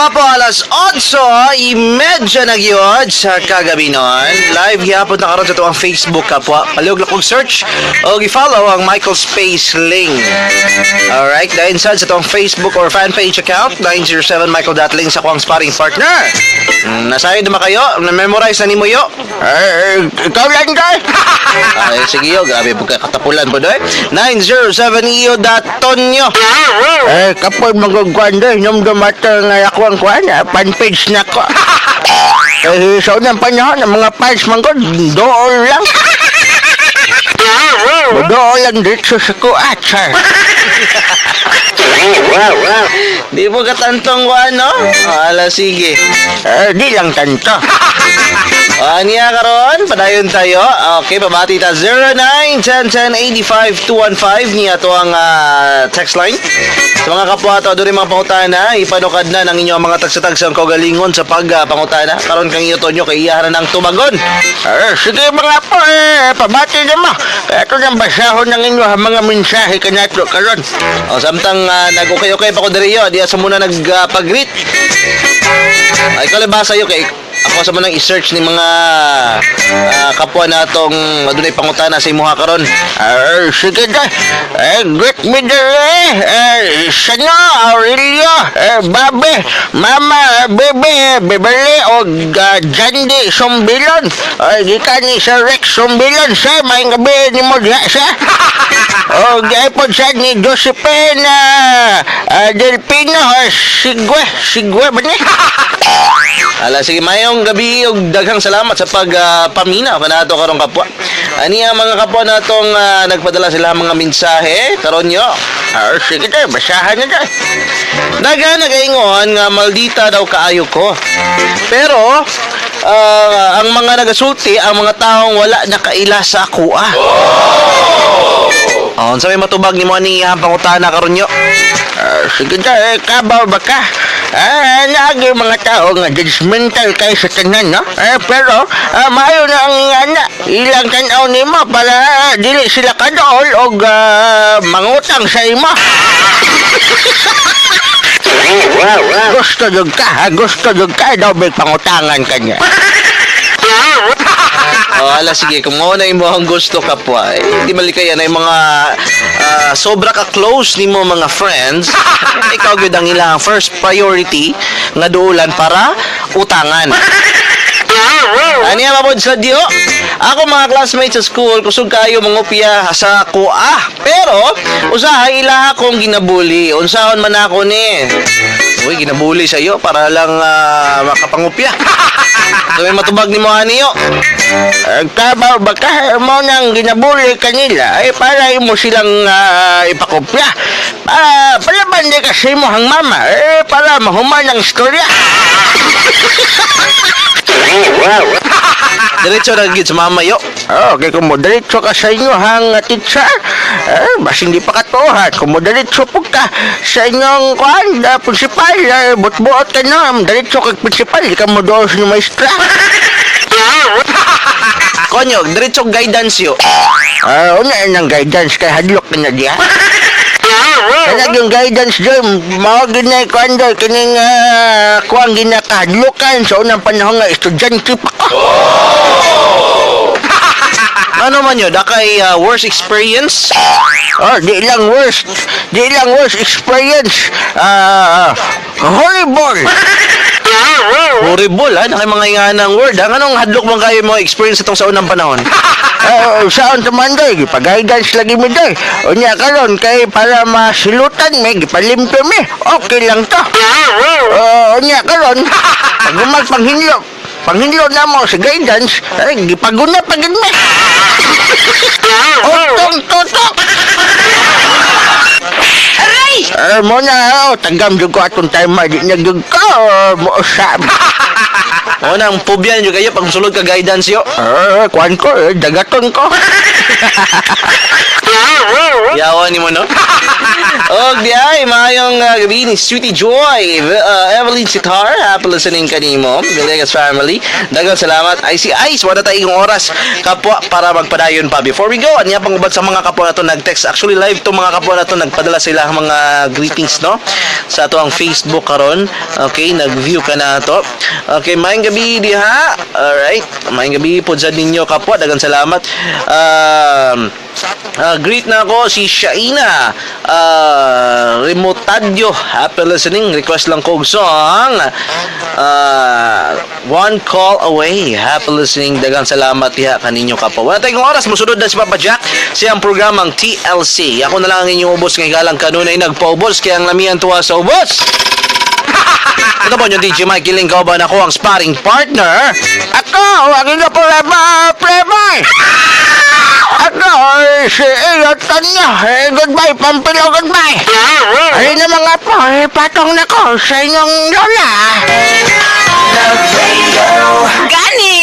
Kapwa, alas 8:30 na gyud sa kagabi nun. Live gihapon na karon sa atuang Facebook, kapwa. Palihog lang kog search o gi-follow ang Michael Space Ling. Alright, dahil sad sa atuang Facebook or fan page account, 907 Michael.ling sa akuang sparring partner. Nasayod naman kayo? Na-memorize na nimo yo? Eh, ikaw lang kay. Ay, sige yo, grabe po katapulan po doy. 907 iyo tonyo. Eh, kapoy magugkuan doy. Nung dumata nga ako ang kuan, fan page na ko. Eh, sa unang panahon, ang mga fans man ko, dool lang. Dool lang dito sa kuat, sir. Di mo katantong kuan, no? Ala, sige. Eh, di lang tanto. Aniya karon, padayon tayo. Okay, pabati ta 09 10 10 85 215 niya to ang text line. Sa mga kapwa ato adunay mga pangutana, ipanukad na ng inyong mga tagsa-tagsang kaugalingon sa pag pangutana. Karon kang iyo tonyo kay iyahan na ng tubagon. Eh, sige mga po, eh, pabati na mo. Ito nang basahon ng inyo ang mga mensahe kanato karon. O samtang nag-ukay-ukay pa ko diri yo, diya sa muna nagpag-greet. Ay, ikaw lang basa yo kay ako sa manang i-search ni mga kapwa natong adunay pangutana sa imuha karon. Eh, sige na. Eh, greet me dere. Eh, Sano, Aurelio, eh, Babe, Mama, Bebe, Bebele, o Jandy Sumbilon. Ay, gikan ni Sir Rex Sumbilon, sir. May gabi ni mo diha, sir. O, gaipod sa ni Josephine Del Pino, Sigwe, Sigwe ba niya? Ala sige, mayong gabi ug daghang salamat sa pag paminaw kanato karong kapwa. Ani ang mga kapwa natong nagpadala sila mga mensahe karon yo. Ah, sige na, basahan na tayo. Daga nagaingon nga maldita daw kaayo ko. Pero ang mga nagasulti ang mga taong wala nakaila sa akoa. Oh, unsa may matubag nimo ani iyang pangutana karon yo? Ah, sige na, eh, kabaw ba ka? Ah, naagi mga tao nga judgmental kay sa tanan, no? Eh, pero, maayo na ang ingana. Ilang tanaw nimo para dili sila kadool og mangutang sa imo. Gusto jud ka, ha? Gusto jud ka, daw may pangutangan ka niya. Oh, ala sige, kung mao na imo ang gusto kapwa, eh, di malikayan na yung mga sobra ka close nimo mga friends, ikaw gyud ang ilang first priority nga duulan para utangan. Ani mabod sa Dio? Ako mga classmates sa school, kusog kayo mangupya sa kuah. Pero usahay ila akong ginabuli. Unsaon man ako ni? Uy, ginabuli sa iyo para lang makapangupya. So may matubag nimo ani yo. Eh, kabaw ba ka, mo nang ginabuli kanila, eh, para imo silang ipakopya. Para, palaban di kasi mo ang mama, eh, para mahuman ang istorya. Diretso na gid sa mama yo. Oh, kay kung mo diretso ka sa inyo hang teacher, eh, basin di pa katuhan. Kung mo diretso po ka sa inyong kuan, principal, eh, buot-buot ka na, diretso kag principal, di ka mo doon sa maestra. Konyo, diretso guidance yo. Ah, una nang guidance kay hadlok na diya. Kanag yung guidance doy, mao gid na kuan doy kining kuan ginakahadlokan sa unang panahon nga estudyante pa ko. Ano man yo, dakay worst experience? Oh, di lang worst experience. Ah, horrible. Horrible ha, nakay mga inganang word ha. Anong hadlok man kayo mga experience itong sa unang panahon? Saan taman doy, gipag-guidance lagi mi doy. Unya karon kay para masilutan mi, gipalimpyo mi. Okay lang to. Unya karon, pag panghinlo, panghinlo na mo sa guidance, ay gipaguna pa gid mi. Otong tutok. Aray! Eh, mo na, oh, tanggam jud ko atong timer, di na jud ko, mo usab. O nang pubyan jud kayo pag sulod ka guidance yo. Eh, kuan ko, eh, dagaton ko. Yawa ni mo no. Og di ay maayong gabi ni Sweetie Joy, Evelyn Sitar, happy listening kanimo, Villegas family. Daghang salamat. Ay si Ice, wala tayong oras, kapwa, para magpadayon pa. Before we go, anya pang uban sa mga kapwa nato nag-text. Actually live to mga kapwa nato, nagpadala sila ang mga greetings, no, sa ato ang Facebook karon. Okay, nag-view ka na to. Okay, maayong gabi diha. Alright, maayong gabi po sa ninyo, kapwa. Daghang salamat. Greet na ako si Shaina Remotadyo. Happy listening. Request lang ko og song "One Call Away." Happy listening. Daghang salamat diha kaninyo, kapwa. Wala tayong oras. Musunod na si Papa Jack siyang programang TLC. Ako na lang ang inyong ubos ng higalang kanunay nagpaubos kaya ang lamian tuwa sa ubos. Ito po yung DJ Mike Giling, kauban ako ang sparring partner. Ako, ang inyo forever, playboy. Ako, eh, si Iyo Tanyo. Eh, goodbye, Pampilo, goodbye. Ayun na mga po, eh, patong na ko sa inyong lola. Gani!